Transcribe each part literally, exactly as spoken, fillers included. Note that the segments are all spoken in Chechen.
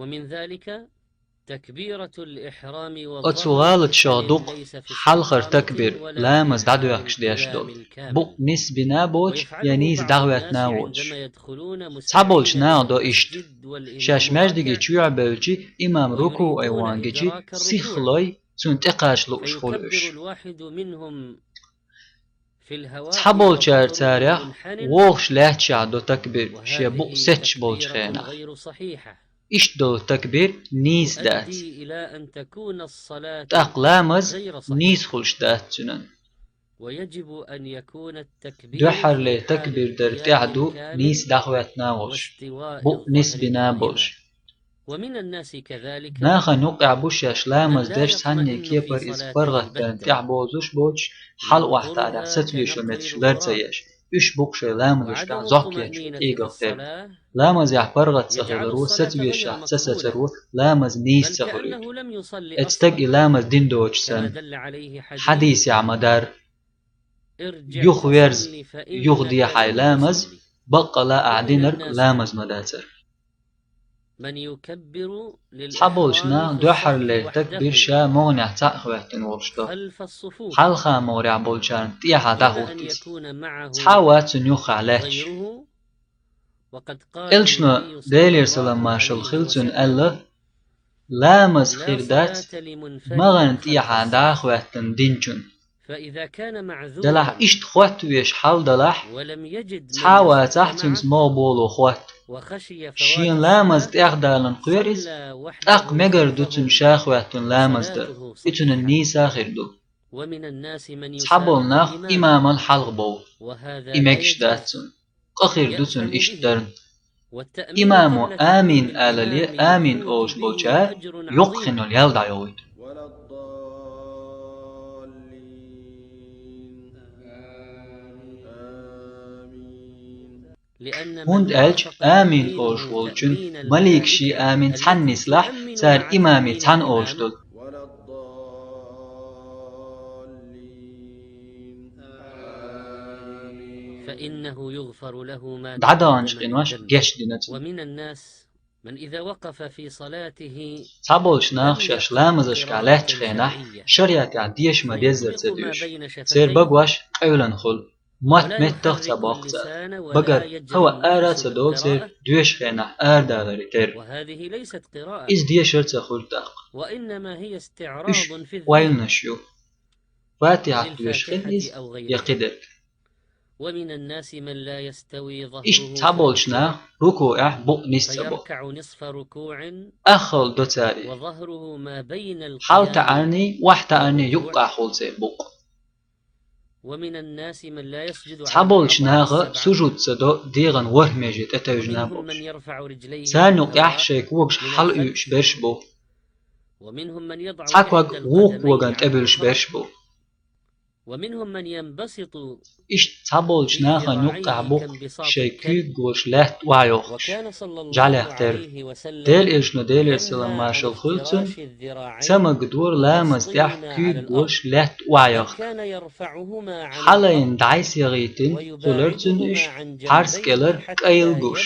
ومن ذلك تكبيرة الإحرام وظهر التنعيم ليس في الصلاة ولا في الكعبة. Оцу гӀалаташах дукха хьалхара такбир, ламаз дӀадоьхкаш деш долу, букъ нисбина боцуш я нийса дӀахӀоьттина воцуш. Цхьаболчу наха до иштта: шаьш маьждиге чоьхьабевлчи, имам рукуӀе ван гичи, сихлой, цунна тӀекхача лууш хуьлу уьш. Цхьаболчара царех вогӀуш лаьтташехь до такбир, шен букъ сецаш болчу хенахь. Иштта долу такбир нийса дац. ТӀаккха ламаз нийса хуьлуш дац цуьнан. Дуьххьарле такбир дар тӀехь ду нийса дӀахӀоьттина волуш, букъ нисбина болуш. Нахана юкъехь бу шаьш ламаз деш цхьанне кепара иза паргӀатдарна тӀехь бозуш боцуш, хьала охьатаӀарехь сацавешо меттигаш лар ца еш. Уьш бу-кх шайн ламазашкахь зохкечу къийгах тера. Ламазехь паргӀат ца хиларо, сацавешехь ца сацаро ламаз нийса ца хуьлуьйту. Эцу стага и ламаз дина доцуш санна, хьадисехь ма-дарра: юха верза, юха де хьайн ламаз, баккъала ахь динарг ламаз ма дацара. Цхьаболчу наха дуьххьарлера такбир ша могӀанехь цхьаъ хӀоьттина волуш до. Хьалха могӀарехь болчарна тӀехьа дӀахӀутту иза. Цхьа а вац цунна юххехь лаьтташ. Элчано, Делера салам-маршалла хуьлда цунна, аьлла: ламаз хир дац магӀарна тӀехьа дӀахӀоьттина динчунна. Делахь иштта хӀоттавеш хьал далахь, цхьа а вацахь цуьнца могӀа боло хӀотта. Шен ламаз тӀехдаларна кхоьру иза, тӀаккха мегар ду цунна ша хӀоьттина ламаз дан, и цуьнан нийса хир ду. Цхьаболу нах имамал хьалха бовлу, и мегаш дац цунна. Къа хир ду цунна иштта дарна. Имамо «Амин» алале, «Амин» олуш болчара йоккха хин йолу ял дӀайовуьйту. ХӀунда аьлча «Амин» олуш волчун маликаший «Амин» цхьаьна нислахь, цара имамий цхьаьна олуш долу. فإنه يغفر له ما تقدم من ذنبه. ДӀадаханчу къинош гечдина цунна. ومن الناس من إذا وقف في صلاته لم يقصد الخشوع الشرعي ويفرق بين شفتيه. Цхьаболчу наха шаьш ламазашкахь лаьттачу хенахь шариатехь дешаш ма-деззара ца доьшу. Церан багош къевлина хуьлу. Мотт меттах а ца боккху цара. Багара хӀаваъ ара а ца долу церан доьшучу хенахь арадаларе терра. Иза дешар а ца хуьлу тӀаккха. Уьш ойланаш ю. Фатихьат доьшуш хилла иза я кхидерг. Иштта цхьаболчу наха рукуӀехь букъ нис ца бо. Аххалла до цара и. ХьалатаӀарний, охьатаӀарний юккъехь хуьлу церан букъ. Цхьаболчу наха сужуд ца до дегӀан ворхӀ меже тӀетевжина болуш. Царна юкъехь шайн когаш хьалаоьцуш берш бу. Цхьа ког вукху коган тӀебуьллуш берш бу. Иштта цхьаболчу нахана юккъехь бу шайн куьйгаш лаьтта охьайохкуш, жӀаьлех терра. Делан Элчано, Делера салам-маршалла хуьлда цунна, ца магадора ламаза тӀехь куьйгаш лаьтта охьайохка. Хьалайна дӀасаяхийтина хуьлура цунна уьш, пхьарс кӀелара кӀайла гуш.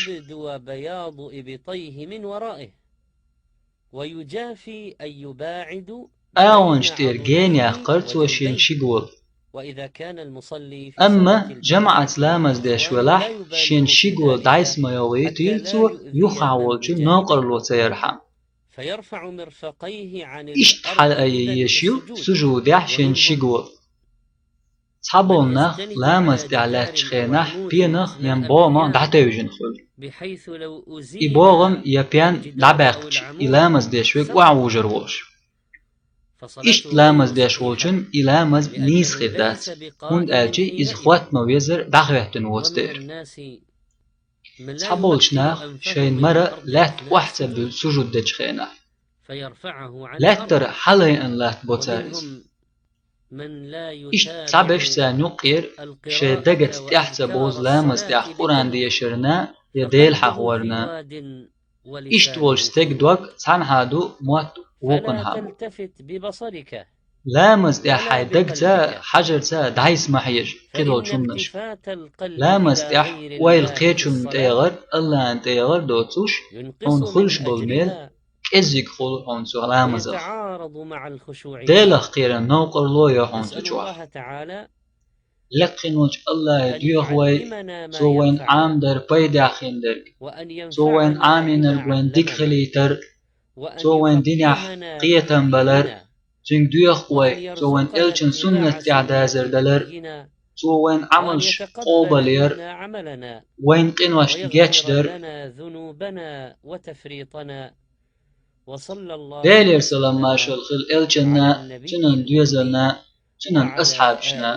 ويجافي أن يباعد أغنش تير جين ياخر تو شين شيقول. وإذا كان المصلي في أما صلاة جماعة الجماعة لامز ديش ولاح فلا يبالغ شين في شيقول ذلك، دايس ما يوغي حتى لا تيلتو يؤذي يخع أحدا ولشو بجانبه. نوقر لو تيرحم. فيرفع مرفقيه عن إشت الأرض حال أي إلا يشيو للسجود، سجود يحشين ومنهم شيقول. Цхьаболу нах ламаз тӀехь лаьттачу хенахь пенах ян богӀамах дӀатевжина хуьлу. И богӀам я пен дӀабаьккхича, и ламаз деш верг охьавужур волуш. Иштта ламаз деш волчун и ламаз нийса хир дац, хӀунда аьлча иза хӀотта ма везара дӀахӀоьттина воцу дера. Цхьаболчу наха шайн мара лаьтта охьа ца буьллу сужуд дечу хенахь. Лаьттара хьалайна латта бо цара иза. Иштта цхьаберш царна юккъера шайн дагаца тӀехь ца бозу ламаз тӀехь Къуръан дешарна я Дела хьахорна. Иштта волчу стеган дог цхьанхьа ду, мотт вукхунхьа бу. Ламаз тӀехь хьайн дагца, хьажарца дӀайса ма хьежа кхидолчу хӀуманаш. Ламаз тӀехь ойла кхечунна тӀегӀар, Аллахьна тӀегӀар доцуш, хьуна хуьлуш болу мел кӀеззиг хул хьуна цу ламазах. Делах кхеран новкъарло йо хьуна цу чохь. Лекхинчу Аллахье доьху вай, Цо вайна Ӏамдар пайдехь хиндерг, Цо вайна Ӏамийнарг вайна дика хилийтар, Цо вайн динехь кхетам балар, Цуьнга доьху вай, Цо вайн элчан суннат тӀехь дазар далар, Цо вайн Ӏамалш къобалъяр, вайн къиношна гечдар. Делера салам маршалла хила элчанна, цуьнан доьзална, цуьнан асхьабашна.